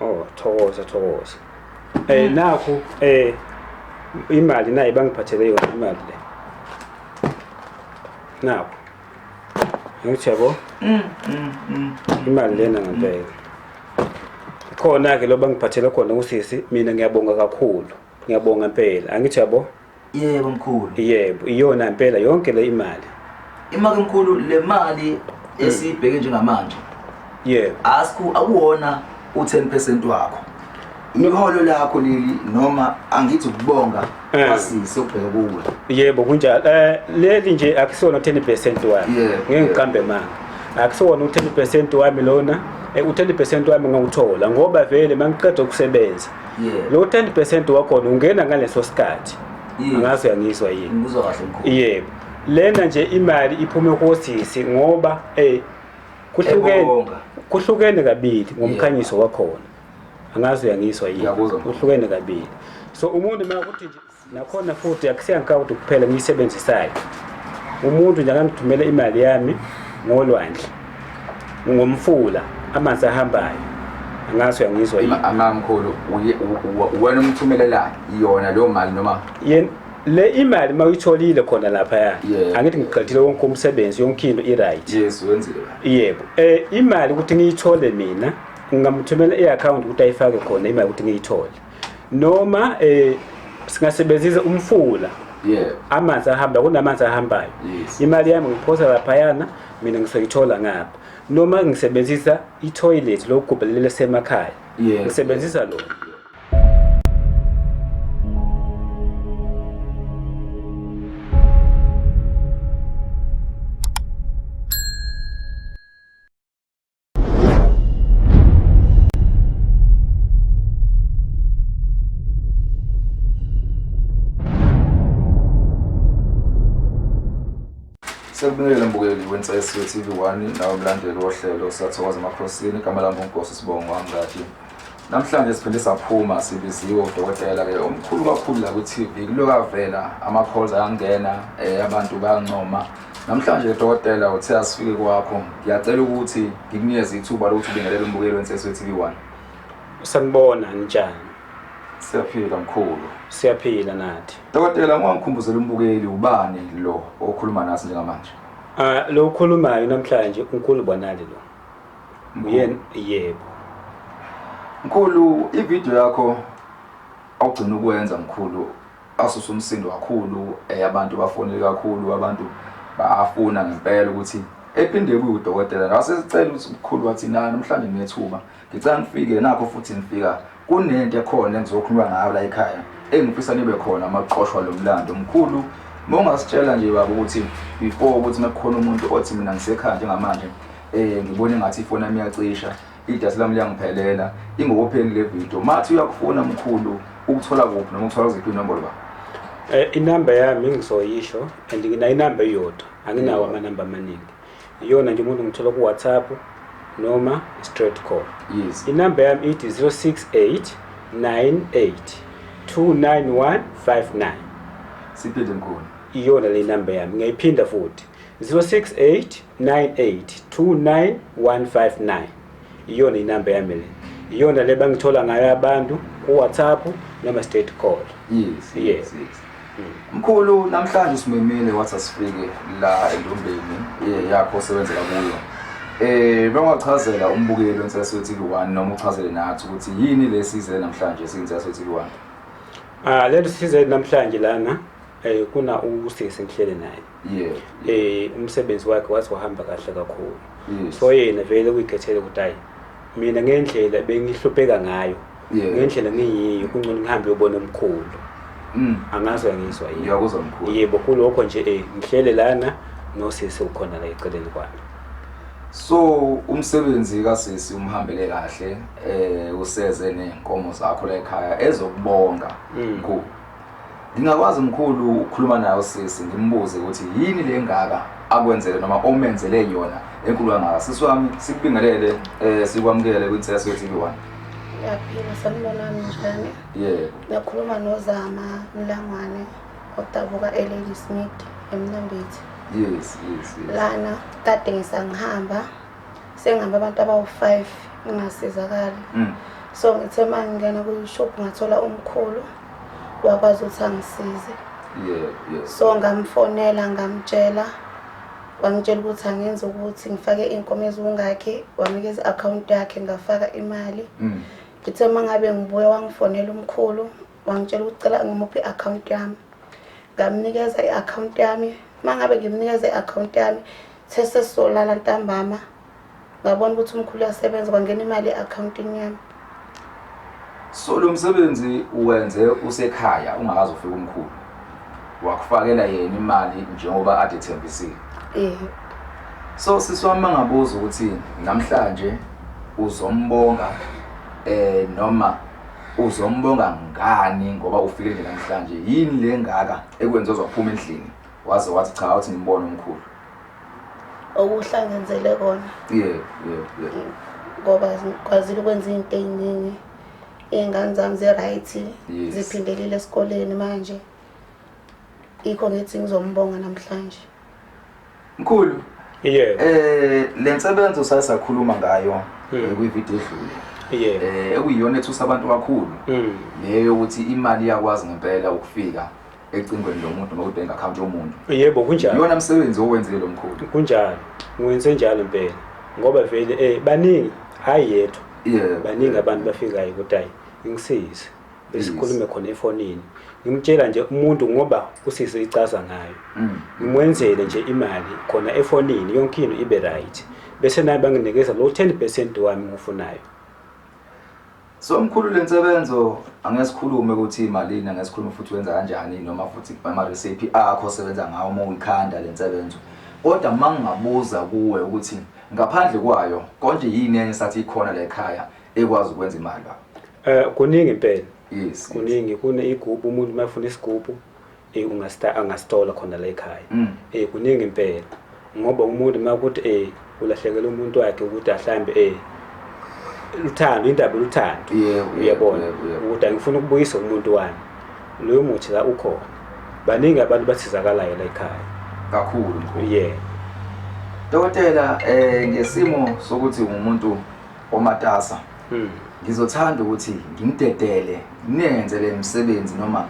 Oh, thokoza thokoza. Nakhu imali nayi bangiphathele yona imali le. Nakhu. Ngithi yabo? Imali lena ngempela. Khona ke lo bangiphathele khona usisi, mina ngiyabonga kakhulu. Ngiyabonga impela. Angithi yabo? Yebo mkhulu. Yebo, iyona impela yonke le imali. Imali mkhulu, le mali esiyibheke njengamanje. Yebo. Asku akuwona u10% wakho. Iholo lakho leli noma angithi ukubonga kwasisi okubheka kuwe. Yebo kunjalo. Leli nje akusona 10% wami. Ngeke ngiqambe manga. Akusona u10% wami lona. U10% wami ngawuthola ngoba vele mangiqeda ukusebenza. Lo 10% wakhona ungena ngaleso sikhathi. Angazi uyangizwa yini. Ngikuzwa kahle mkhulu. Yebo. Lena nje imali iphume kosisi ngoba kuhlukene kabili ngomkhanyiso wakhona. Angazi uyangizwa yini. Kuhlukene kabili. So umuntu makuthi nje nakhona futhi akusiyankawuthi kuphela ngiyisebenzisayo. Umuntu nje angangithumela imali yami ngolwandle, ngomfula, amanzi ahambayo. Angazi uyangizwa yini. Amamkhulu, wena umthumelelayo yona leyo mali noma le imali mawuyitholile khona lapha, angithi ngiqedile wonke umsebenzi, yonke into i-right. Yes, wenzile. Yebo. Imali ukuthi ngiyithole mina, ngingamthumela i-account ukuthi ayifake khona imali ukuthi ngiyithole. Noma singasebenzisa umfula. Amanzi ahamba, kunamanzi ahambayo. Imali yami ngiphosa laphayana, mina ngisoyithola ngapha. Noma ngisebenzisa i-toilet lokugubhelela semakhaya. Ngisebenzisa lona. Sekubingelele mbukeli weNsayisiwe TV1 nawe mlandeli wohlelo Siyathokoza Emakhosini. Igama lami nguNkosi Sibongo Wangadi. Namhlanje siphinde saphuma sibiziwe udokotela ke omkhulu kakhulu la ku-TV. Kulokavela ama-calls ayangena, abantu bayancoma. Namhlanje dokotela uthe asifike kwakho. Ngiyacela ukuthi ngikunikeze ithuba lokuthi ubingelele umbukeli weNsayisiwe TV1. Sanibona, ninjani? Siyaphila mkhulu. Siyaphila nathi. Dokotela, ungangikhumbuzela umbukeli ubani lo okhuluma nathi njengamanje? Lo okhulumayo namhlanje uNkulu Bonali lo. Uyena, yebo. Mkhulu, ivideo yakho awugcina ukwenza mkhulu asusa umsindo kakhulu, abantu bafonile kakhulu, abantu bafuna ngempela ukuthi ephinde kuye udokotela. Ngase sicela ukuthi mkhulu wathi na namhlanje nginethuba, ngicela nifike nakho futhi nifika kunento ekhona engizokhuluma ngayo la ekhaya engifisa nibe khona amaqoshwa lo mlando. Mkhulu, mawungasitshela nje baba ukuthi before ukuthi mekukhona umuntu othi mina ngisekhaya njengamanje, ngibone ngathi ifoni yami iyacisha, idatha lami liyangiphelela, ingokopheli le video. Mathi uyakufuna mkhulu, ukuthola kuphi noma ukuthola kuziphi inombolo ba? Inamba yami ngizoyisho and nginayo inamba eyodwa, anginawo amanamba amaningi. Iyona nje umuntu ngithola ku WhatsApp noma straight call. Inamba yami ithi 068 98 29159. Siphinde mkhulu. Iyona le namba yami, ngiyayiphinda futhi. 068 98 29159. Iyona inamba yami le. Iyona le bangithola ngayo abantu ku WhatsApp noma straight call. Yes. Mkhulu, namhlanje usimemile wathi asifike la endumbeni yakho osebenzela kuyo. Bengachazela umbukeli weNsayisiwe TV1 noma uchazele nathi ukuthi yini lesize namhlanje siyiNsayisiwe TV1. Lento size namhlanje lana kuna usisi ngihlele naye. Umsebenzi wakhe wathi wahamba kahle kakhulu. So yena vele uyikhethele ukuthi hayi mina ngendlela bengihlupheka ngayo, ngendlela ngiyiyo kungcono ngihambe uyobona omkhulu. Angazi uyangizwa yini. Ngiyakuzwa mkhulu. Yebo, kulokho nje ngihlele lana nosisi ukhona la eceleni kwami. So umsebenzi kasisi umhambele kahle, useze nenkomo zakho la ekhaya ezokubonga mkhulu. Ngingakwazi mkhulu ukukhuluma naye usisi ngimbuze ukuthi yini le ngaka akwenzele noma omenzele yona enkulu kangaka. Sisi wami, sikubingelele, sikwamukele kwiNsayisiwe TV1. Ngiyaphila, sanibonani, njani? Yebo. Ngiyakhuluma noZama Mlangwane odabuka eLadysmith eMnambithi. Yes. Lana kade ngisangihamba, sengihambe abantu abawu-5 ngingasizakali. So ngithe uma ngingena kwi-shop ngathola umkhulu wakwazi ukuthi angisize. Yeah. So ngamfonela ngamtshela, wangitshela ukuthi angenze ukuthi ngifake iy'nkomo ezingakhi, wanginikeza i-akhawunti yakhe ngafaka imali. Ngithe uma ngabe ngibuya wangifonela umkhulu, wangitshela ukuthi cela ngimuphe i-akhawunti yami. Ngamnikeza i-akhawunti yami. Uma ngabe ngimnikeza i-akhawunti yami, the sesisolala ntambama, ngabona ukuthi umkhulu uyasebenza, kwangena imali e-akhawuntini yami. So lo msebenzi uwenze usekhaya ungakaze ufike umkhulu, wakufakela yena imali njengoba ade ethembisile. Yebo. So sisi wami, mangabuza ukuthi namhlanje uzombonga noma uzombonga ngani ngoba ufike nje namhlanje, yini le ngaka ekwenze uzophuma endlini waze wathi cha uthi ngimbone umkhulu? Okuhlangenzele kona. Yebo. Ngoba ngikwazile ukwenza izinto ey'ningi, iy'ngane zami zi-right, ziphindelile esikoleni manje. Ikho ngithi ngizombonga namhlanje. Mkhulu. Yebo. Le nsebenzo sasakhuluma ngayo kwivideo edlule. Yebo. Ekuyiyona ethusa abantu kakhulu. Leyo ukuthi imali iyakwazi ngempela ukufika ecingweni lomuntu noma kwi-bank account yomuntu. Yebo, kunjalo. Iyona msebenzi owenzile lo mkhulu. Kunjalo. Ngiwenze njalo impela. Ngoba vele baningi, hayi yedwa. Yebo. Baningi abantu bafikayo ukuthi hayi ngisize. Besikhulume khona efonini. Ngimtshela nje umuntu ngoba usisi icaza ngayo. Ngimwenzele nje imali khona efonini, yonke into ibe right. Bese naye banginikeza lo 10% wami ngifunayo. So mkhulu, le nsebenzo angesikhulume ukuthi imalini, angesikhulume futhi wenza kanjani noma futhi ama recipe akho osebenza ngawo uma uyikhanda le nsebenzo. Kodwa mangingabuza kuwe ukuthi ngaphandle kwayo konje yini enye sathi ikhona la ekhaya ekwazi ukwenza imali baba? Kuningi impela. Yes. Kuningi, kune igubhu, umuntu mayefuna isigubhu angasitola khona la ekhaya. Kuningi impela. Ngoba umuntu makuthi ulahlekela umuntu wakhe ukuthi ahlambe uthando, indaba yothando. Uyabona ukuthi angifuni ukubuyisa umuntu wami. Loyo muthi la ukhona. Baningi abantu basizakalayo la ekhaya. Kakhulu mkhulu. Yeah. Dokotela, ngesimo sokuthi ungumuntu omatasa. Ngizothanda ukuthi ngimdedele nenze le msebenzi noma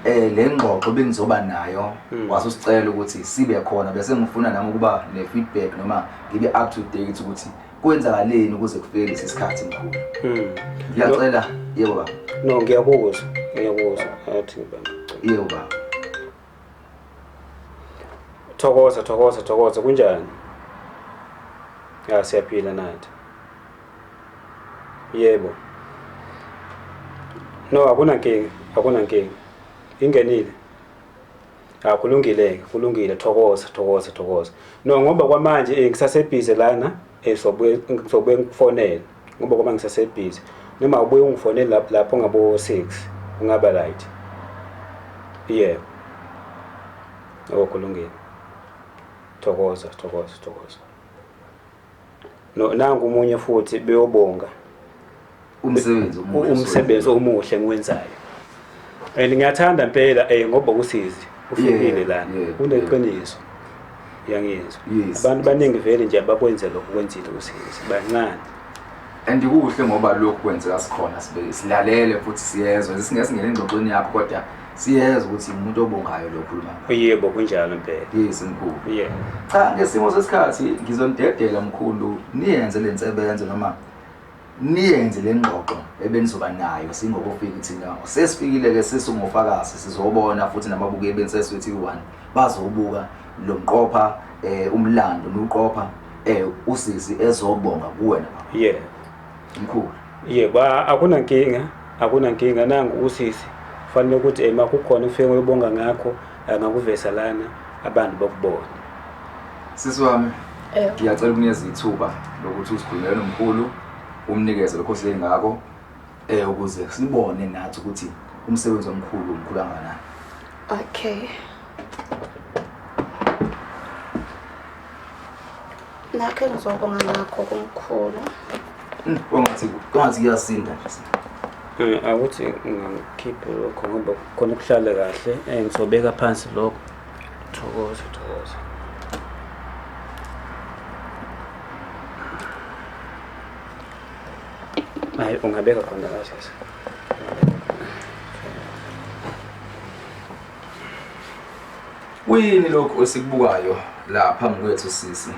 le ngxoxo bengizoba nayo, wasusicela ukuthi sibe khona bese ngifuna nami ukuba ne feedback noma ngibe up to date ukuthi kwenzakaleni ukuze kufike lesi sikhathi mkhulu. Ngiyacela, yebo baba. No, ngiyakuzwa, ngiyakuzwa. Athi ngibambe. Yebo baba. Thokoza, thokoza, thokoza, kunjani? Ya, siyaphila nathi. Yebo. No, akunankinga, akunankinga. Ingenile. Kulungile, kulungile, thokoza, thokoza, thokoza. No, ngoba kwamanje ngisasebhizi lana, sobuye ngizobuye ngikufonele. Ngoba kwamanje ngisasebhizi. Noma ubuye ungifonele lapho ngabo 6, ungaba right. Yebo. Oh, kulungile. Thokoza, thokoza, thokoza. No, nangu umunye futhi beyobonga umsebenzi omuhle, umsebenzi omuhle ngiwenzayo. And ngiyathanda impela ngoba usizi ufikile lana, uneqiniso. Uyangizwa. Abantu baningi vele nje abakwenze lokho kwenzile usizi, bancane. And kuhle ngoba lokhu kwenzeka sikhona, silalele futhi siyezwa, singeke engxoxweni yakho kodwa siyezwa ukuthi umuntu obongayo lo okhuluma ngaye. Yebo, kunjalo impela. Yes, mkhulu. Yebo. Cha, ngesimo sesikhathi ngizonidedela mkhulu, niyenze le nsebenzo noma niyenze le ngxoxo ebenizoba nayo singokufika thina. Sesifikile ke sesingofakazi, sizobona futhi nababukeli beNseswe TV1 bazobuka lo mqopha, umlando noqopha usisi ezobonga kuwena baba. Yebo. Mkhulu. Yebo, akunankinga, akunankinga. Nangu usisi kufanele ukuthi makukhona ufike uyobonga ngakho, angakuveza lana abantu bokubona. Sisi wami, ngiyacela ukunikeza ithuba lokuthi usikhulumele nomkhulu, umnikeze lokho singako ukuze sibone nathi ukuthi umsebenzi omkhulu umkhulu kangakanani. Okay. Nakho engizobonga ngakho kumkhulu. Kwangathi kuyasinda nje. Akuthi ngikhiphe lokho ngoba khona ukuhlala kahle, ngizobeka phansi lokho. Thokoza, thokoza. Hayi, ungabeka khona la sisi. Kuyini lokhu osikubukayo la phambi kwethu sisi?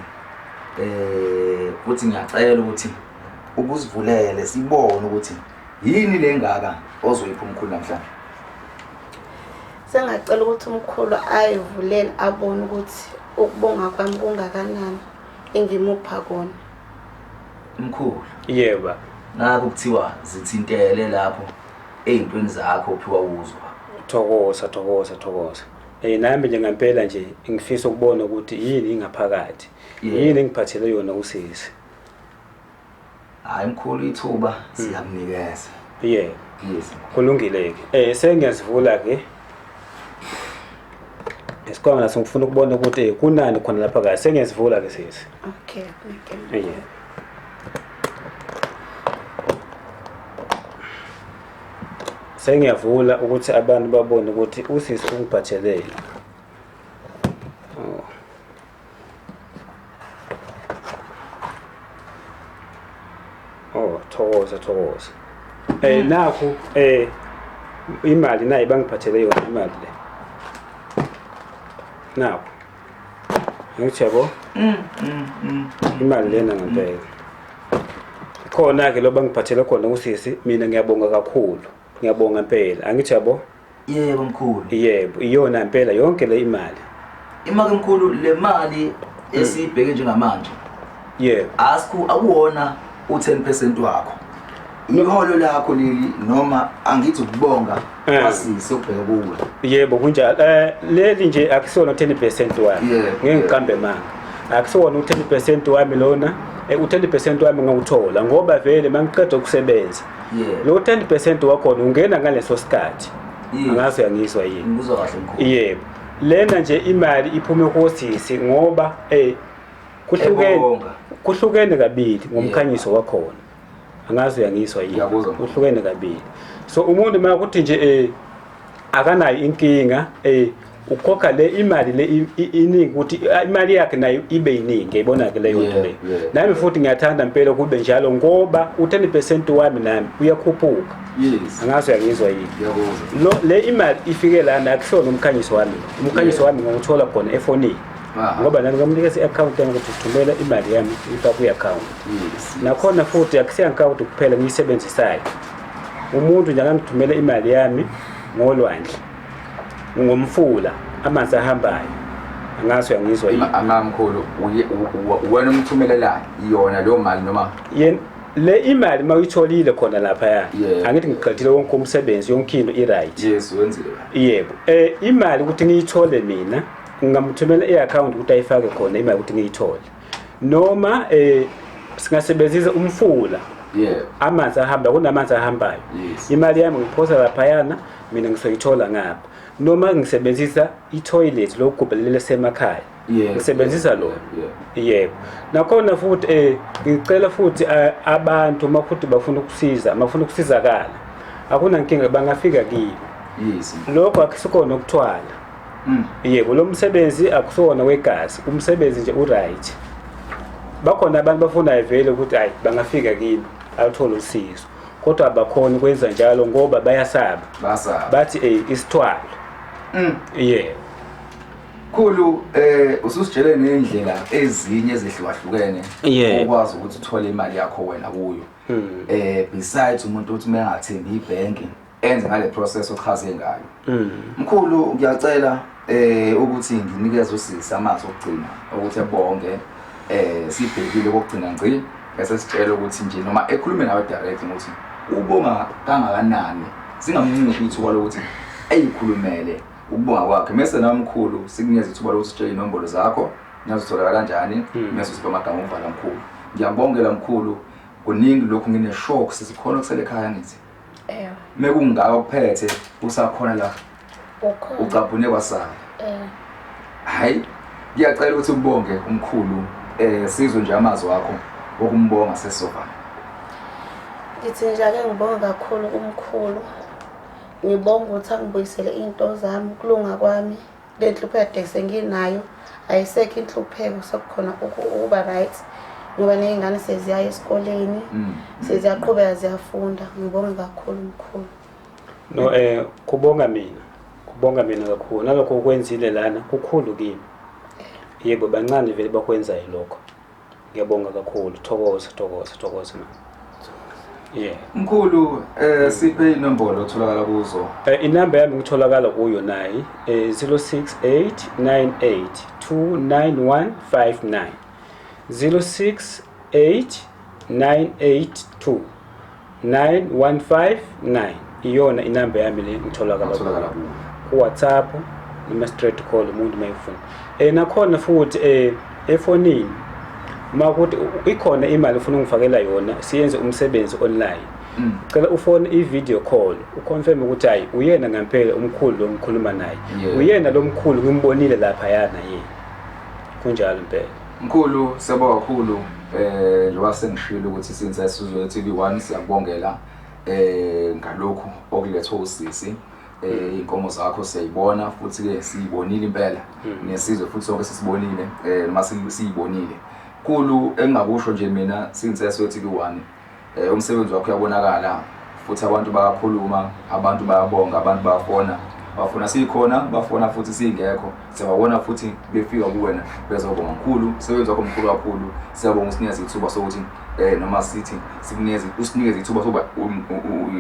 Futhi ngiyacela ukuthi ukuzivulele sibone ukuthi yini le ngaka ozoyipha umkhulu namhlanje. Sengacela ukuthi umkhulu ayivulele abone ukuthi ukubonga kwami kungakanani engimupha kona. Mkhulu. Yebo. Nakho kuthiwa zithintele lapho ey'ntweni zakho uphiwa uzwa. Thokoza, thokoza, thokoza. Nami nje ngempela nje ngifisa ukubona ukuthi yini ingaphakathi. Yini engiphathele yona usisi. Hayi mkhulu, ithuba siyakunikeza. Yebo. Yes. Kulungile ke. Sengiyazivula ke. Isikhwama naso ngifuna ukubona ukuthi kunani khona lapha kahle. Sengiyazivula ke sisi. Okay, okay. Yebo. Sengiyavula ukuthi abantu babone ukuthi usisi ungiphathelele. Oh. Oh, thokoza, thokoza. Nakhu imali nayi bangiphathele yona imali le. Nakhu. Ngithi yabo? Imali lena ngempela. Khona ke lo bangiphathele khona usisi, mina ngiyabonga kakhulu. Ngiyabonga impela. Angithi yabo? Yebo mkhulu. Yebo, iyona impela yonke le imali. Imali mkhulu, le mali esiyibheke njengamanje. Yebo. Asiku akuwona u10% wakho. Iholo lakho leli noma angithi ukubonga kwasisi ubheke kuwe. Yebo kunjalo. Leli nje akusona 10% wami. Ngeke ngiqambe manga. Akusona u10% wami lona. U10% wami ngawuthola ngoba vele mangiqeda ukusebenza. Lo 10% wakhona ungena ngaleso sikhathi. Angazi uyangizwa yini? Ngikuzwa kahle mkhulu. Yebo. Lena nje imali iphume kosisi ngoba kuhlukene kabili ngomkhanyiso wakhona. Angazi uyangizwa yini? Kuhlukene kabili. So umuntu makuthi nje akanayo inkinga ukhokha le imali le iningi ukuthi imali yakhe nayo ibe iningi, ngiyibona ke leyo nto leyo. Nami futhi ngiyathanda impela kube njalo ngoba u10% wami nami uyakhuphuka. Yes. Angazi uyangizwa yini? Ngiyakuzwa. Lo le imali ifike lana akusona umkhanyiso wami. Umkhanyiso wami ngawuthola khona efonini. Ngoba nami ngamnikeza i-account yami ukuthi thumela imali yami ifake kwi-account. Yes. Nakhona futhi akusiyo account kuphela ngiyisebenzisayo. Umuntu nje angangithumela imali yami ngolwandle, ngomfula, amanzi ahambayo. Angazi uyangizwa yini? Amamkhulu, wena umthumelelayo yona leyo mali noma? Yena le imali mawuyitholile khona lapha, angithi ngiqedile wonke umsebenzi, yonke into i-right. Yes, wenzile. Yebo. Imali ukuthi ngiyithole mina, ngingamthumela i-account ukuthi ayifake khona imali ukuthi ngiyithole. Noma singasebenzisa umfula. Yebo. Amanzi ahamba, kunamanzi ahambayo. Yes. Imali yami ngiphosa laphayana, mina ngisoyithola ngapha. Noma ngisebenzisa i-toilet lokugubhelela semakhaya. Ngisebenzisa lona. Yebo. Nakhona futhi ngicela futhi abantu makuthi bafuna ukusiza, bafuna ukusizakala. Akunankinga bangafika kimi. Yes. Lokho akusikona ukuthwala. Yebo, lo msebenzi akusona wegazi, umsebenzi nje uright. Bakhona abantu bafunayo vele ukuthi hayi bangafika kimi aluthole usizo. Kodwa abakhoni ukwenza njalo ngoba bayasaba. Basaba. Bathi isithwalo. Yebo. Khulu, ususitshele nendlela ezinye ezehlukahlukene okwazi ukuthi uthole imali yakho wena kuyo. Besides umuntu uthi mengathembi ibhenki enze ngale process ochaze ngayo. Mkhulu, ngiyacela ukuthi nginikeze usisi amazwi okugcina ukuthi ebonge sibhekile kokugcina ngci bese sitshela ukuthi nje noma ekhulume nawe direct ukuthi ubonga kangakanani, singamncinci ithuba lokuthi eyikhulumele ukubonga kwakhe. Mase nawe mkhulu sikunikeza ithuba lokuthi sitshele inombolo zakho nazotholakala kanjani, mase usipha amagama okuvala mkhulu. Ngiyabongela mkhulu, kuningi lokhu ngine shock sisikhona kusele ekhaya ngithi. Ewe. Mekungaka kuphethe usakhona la. Ukhona. Ucaphune kwasala. Hayi, ngiyacela ukuthi ubonge umkhulu, sizwe nje amazwi akho okumbonga sesizovala. Ngithi nje ake ngibonge kakhulu umkhulu. Ngibonga ukuthi angibuyisele into zami, kulunga kwami. Le nhlupheko kade senginayo ayisekho inhlupheko, sekukhona ukuba right. Ngoba ney'ngane seziyaya esikoleni, seziyaqhubeka ziyafunda. Ngibonge kakhulu mkhulu. No kubonga mina. Kubonga mina kakhulu. Nalokho okwenzile lana kukhulu kimi. Yebo, bancane vele bakwenzayo lokho. Ngiyabonga kakhulu. Thokoza, thokoza, thokoza mama. Yeah. Mkhulu, siphe inombolo otholakala kuzo. Inamba yami ngitholakala kuyo nayi 0689829159. 0689829159 iyona inamba yami le ngitholakala Otholakala kuyo. Ku WhatsApp noma straight call umuntu mayefuna. Nakhona futhi efonini makuthi ikhona imali ufuna ungifakela yona, siyenze umsebenzi online. Cela ufone i-video call uconfirm ukuthi hayi uyena ngempela umkhulu lo ngikhuluma naye. Uyena lo mkhulu ngimbonile lapha yana yena. Kunjalo impela. Mkhulu, siyabonga kakhulu. Njengoba sengishilo ukuthi since Sizwe TV1 siyakubongela ngalokhu okulethwe usisi. Inkomo zakho siyayibona futhi ke siyibonile impela. Nesizwe futhi sonke sisibonile, noma siyibonile. Mkhulu, engingakusho nje mina since Sizwe TV1, umsebenzi wakho uyabonakala futhi abantu bayakhuluma, abantu bayabonga, abantu bayafona. Bafuna sikhona, bafona futhi singekho. Siyababona futhi befika kuwena bezobonga. Mkhulu, umsebenzi wakho mkhulu kakhulu. Siyabonga usinikeze ithuba sokuthi noma sithi sikunikeze, usinikeze ithuba sokuba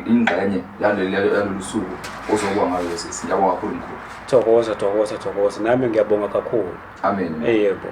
ingxenye yalolu suku ozokuba ngayo sisi. Ngiyabonga kakhulu mkhulu. Thokoza, thokoza, thokoza. Nami ngiyabonga kakhulu. Amen. Yebo.